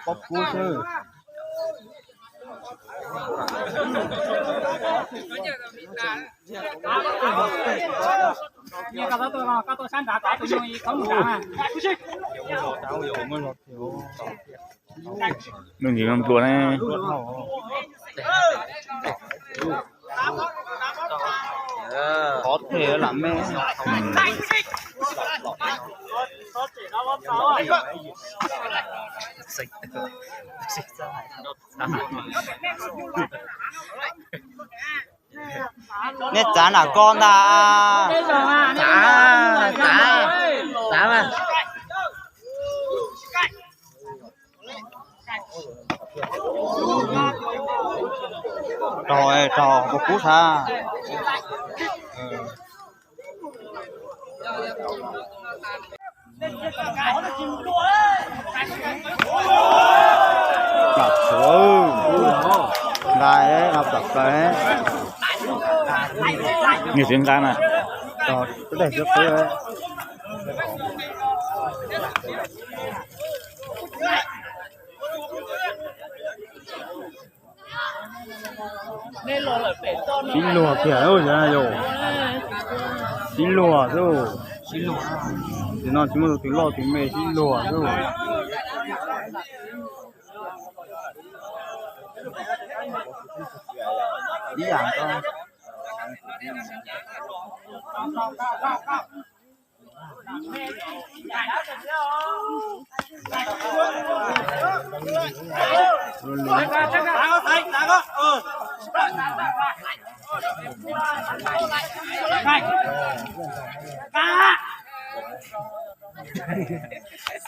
Pob kub xwb. Nws ntsis nplua ne. Có thể là mẹ. Neb txav nram ko ntag. Txav, txav, txav mas. Rau, rau, kub kub xav. Nqa, nqa plaws plaws. Nws tsis nqa na. Tos daim xwb qwb. Sib luag kiag yom. Sib luag xwb. Tim no tsis muaj tus loj tus me, sib luag xwb. Ib yam nkaus.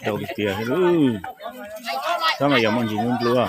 Rau tiag tiag. Tab mas yog muaj ntsis nplua.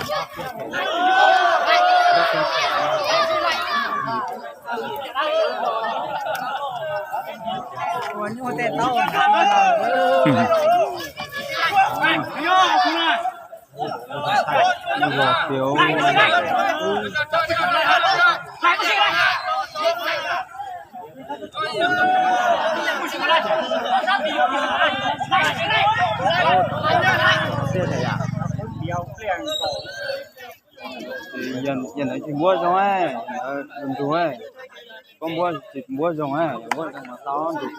Yog ntawd tsis npuab zoo, ntug, koj npuab tsis npuab zoo, npuab zoo mas tau ntug.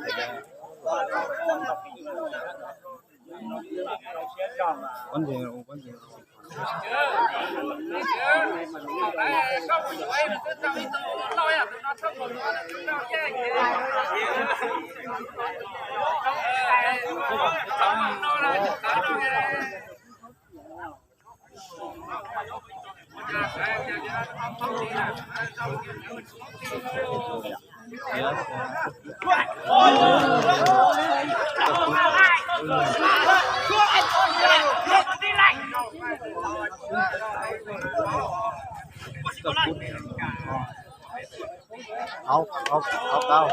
Tháo, tháo, tháo cáo.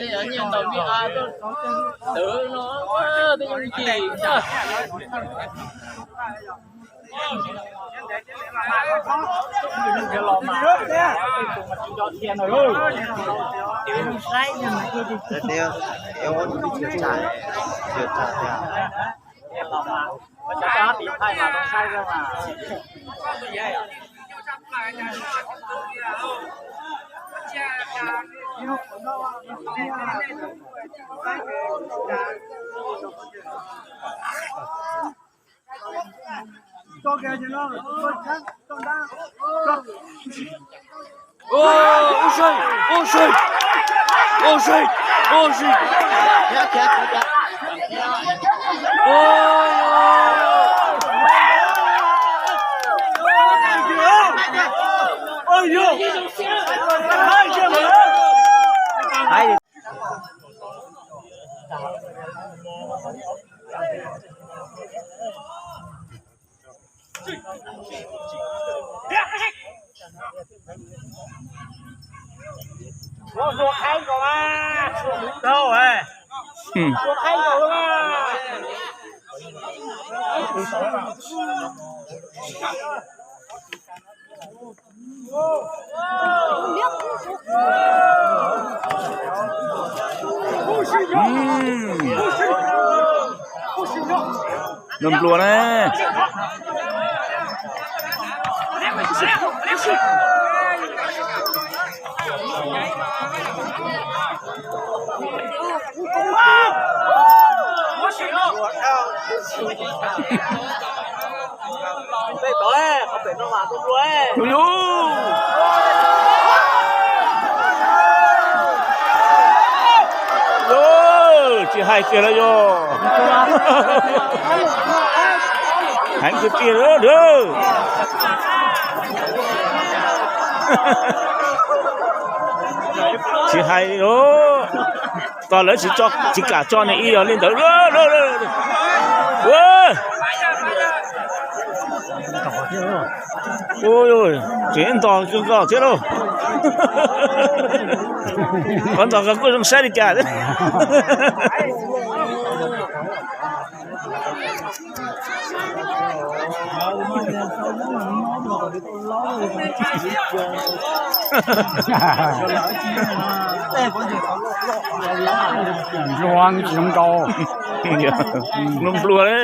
Dua Ôi, ôi, ôi, ôi, ôi. Ôi, ôi. Nplua nplua na. Tsis hais kiag lawm yog. Heev tiag tiag lawm. Tsis hais li, tos lawv tsis kam tso nws ib yog li ntawd. Tseem ntos ntos thiab lauj. Qhov ntos kuj zoo saib li cas. Nplua tsis zoo nkaus. Nplua nplua li.